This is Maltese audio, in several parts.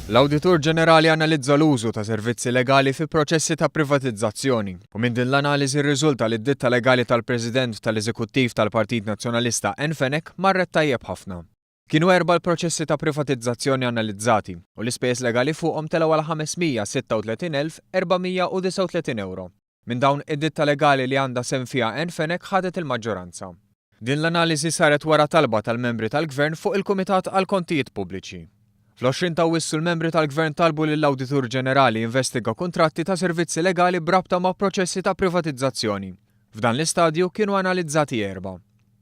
L-Awditur Ġenerali analizza l-użu ta' servizzi legali fi proċessi ta' privatizzazzjoni u minn din l-analiżi rriżulta li d-ditta legali tal-President tal-Eżekuttiv tal-Partit Nazzjonalista Ann Fenech marret tajjeb ħafna. Kienu erbgħa l-proċessi ta' privatizzazzjoni analizzati u l-ispejjeż legali fuqhom telgħu għal 536,439 ewro. Minn dawn, id-ditta legali li għandha sehem fiha Ann Fenech ħadet il-maġġoranza. Din l-analiżi saret wara talba tal-membri tal-Gvern fuq il-Kumitat għall-Kontijiet Pubbliċi. Fl-20 ta' Awwissu l-membri tal-Gvern talbu lill-Awditur Ġenerali jinvestiga kuntratti ta' servizzi legali b'rabta ma' proċessi ta' privatizzazzjoni. F'dan l-istadju kienu analizzati erbgħa.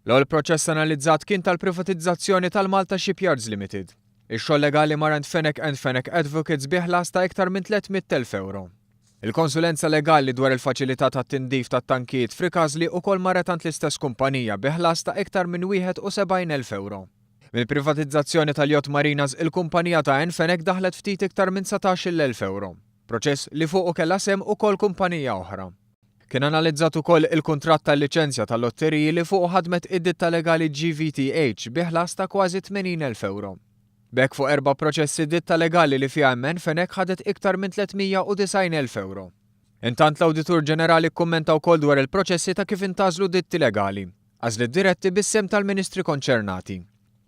L-ewwel proċess analizzat kien tal-privatizzazzjoni tal-Malta Shipyards Limited. Ix-xogħol legali mar għand Fenech and Fenech Advocates bi ħlas ta' iktar minn 300,000 ewro. Il-konsulenza legali dwar il-faċilità tat-tindif tat-tankijiet f'Rikażli ukoll marret għand l-istess kumpanija bi ħlas ta' iktar minn 71,000 ewro. Mill-privatizzazzjoni tal-Yacht Marinas il-kumpanija ta' Ann Fenech daħlet ftit iktar minn 19,000 ewro. Proċess li fuqu kellha sehem ukoll kumpanija oħra. Kien analizzat ukoll il-kuntratt tal-liċenzja tal-lotteriji li fuqu ħadmet id-ditta legali GVTH bi ħlas ta' kważi 80,000 ewro. B'hekk fuq erba' proċessi ditta legali li fiha MN Fenech ħadet iktar minn 390,000 ewro. Intant l-Awditur Ġenerali kkummenta wkoll dwar il-proċessi ta' kif intgħażlu ditti legali, għażliet diretti bis-sehem tal-Ministri konċernati.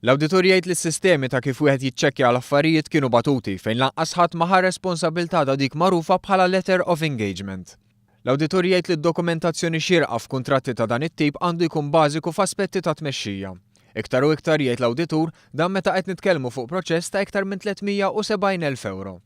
L-Awditur jgħid li s-sistemi ta' kif wieħed jiċċekkja l-affarijiet kienu batuti fejn lanqas ħadd ma ħa responsabilità ta' dik magħrufa bħala letter of engagement. L-Awditur jgħid li d-dokumentazzjoni xierqa f'kuntratti ta' dan it-tip għandu jkun bażiku f'aspetti ta' tmexxija. Iktar u iktar, jgħid l-Awditur, dan meta qed nitkellmu fuq proċess ta' iktar minn 370,000 ewro.